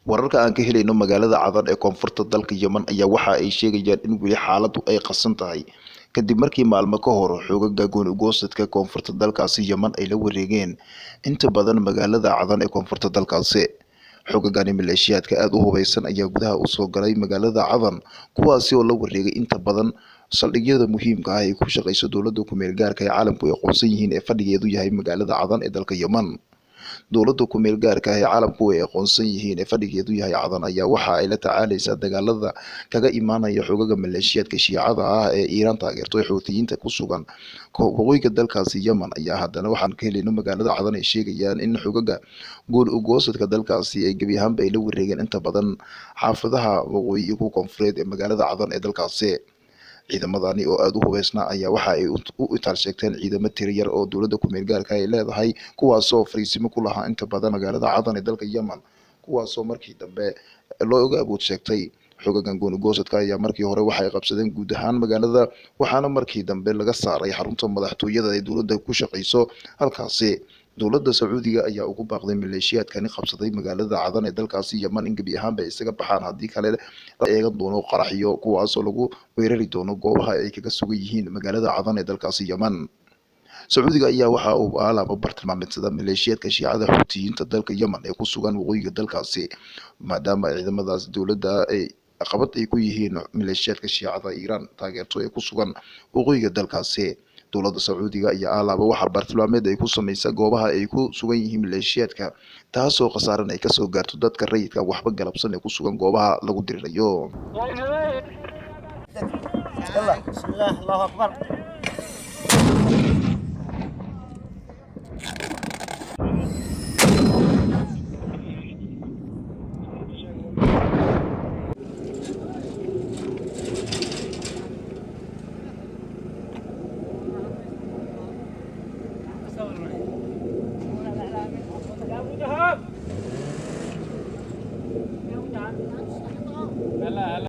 Wararka aan ka helayno magaalada Cadan ee koonfurta dalka Yemen ayaa waxa ay sheegayaan in weli xaaladdu ay qasan tahay kadib markii maalmo ka hor xoogaga gooni-goosadka koonfurta dalkaasi Yemen ay la wareegeen inta badan magaalada Cadan ee koonfurta dalkaasi. Xoogagani maleeshiyaadka aada u hubeysan ayaa gudaha usoo galay magaalada Cadan, kuwaasi oo la wareegay inta badan saldhigyada muhiimka ah ee ku shaqeysa dowladda ku-meel gaarka ee caalamku ay aqoonsan yihiin ee fadhigeedu yahay magaalada Cadan ee dalka Yemen. Dowladda ku-meel gaarka ah ee caalamku ay aqoonsan yihiin ee fadhigeedu yahay Cadan ayaa waxa ay la tacaaleysaa dagaalada kaga imaanaya xoogaga maleeshiyaadka shiicada ah ee Iiraan taageerto ee Xuutiyiinta ku sugan waqooyiga dalkaasi Yemen. Ayaa haddana waxaan ka helayno magaalada Cadan ay sheegayaan in xoogaga gooni ugoosadka dalkaasi ay gebi ahaanba ay la wareegeen inta badan xaafadaha waqooyi iyo kuwa koonfureed ee magaalada Cadan ee dalkaasi. Ciidamadani oo aada u hubeysnaa ayaa waxa ay u itaal sheegteen ciidamo tiro yar oo dowladda ku-meel gaarka ay leedahay, kuwaasoo fariisimo ku lahaa inta badan magaalada Cadan ee dalka Yemen, kuwaasoo markii dambe looga awood sheegtay. Xoogagan gooni-goosadka ayaa markii hore waxay qabsadeen guud ahaan magaalada, waxaana markii dambe laga saaray xarunta madaxtooyada ee dowladda ku shaqeyso halkaasi. Dowladda Sacuudiga ayaa ugu baaqday maleeshiyaadkani qabsaday magaalada Cadan ee dalkaasi Yemen in gebi ahaanba ay isaga baxaan, haddii kale la eegan doono qaraxyo kuwaasoo lagu weerari doono goobaha ay kaga sugan yihiin magaalada Cadan ee dalkaasi Yemen. Sacuudiga ayaa waxa uu alaaba bartilmaameedsada maleeshiyaadka shiicada Xuutiyiinta dalka Yemen ee ku sugan waqooyiga dalkaasi, maadaama ciidamadaas dowladda ay caqabad ay ku yihiin maleeshiyaadka shiicada Iiraan taageerto ee ku sugan waqooyiga dalkaasi. Dowladda Sacuudiga ayaa alaaba waxaa bartilmaameed ay ku sameysaa goobaha ay ku sugan yihiin maleeshiyaadka, taasoo khasaaran ay kasoo gaarto dadka rayidka waxba galabsan ee ku sugan goobaha lagu dirirayo. بسم الله، الله أكبر.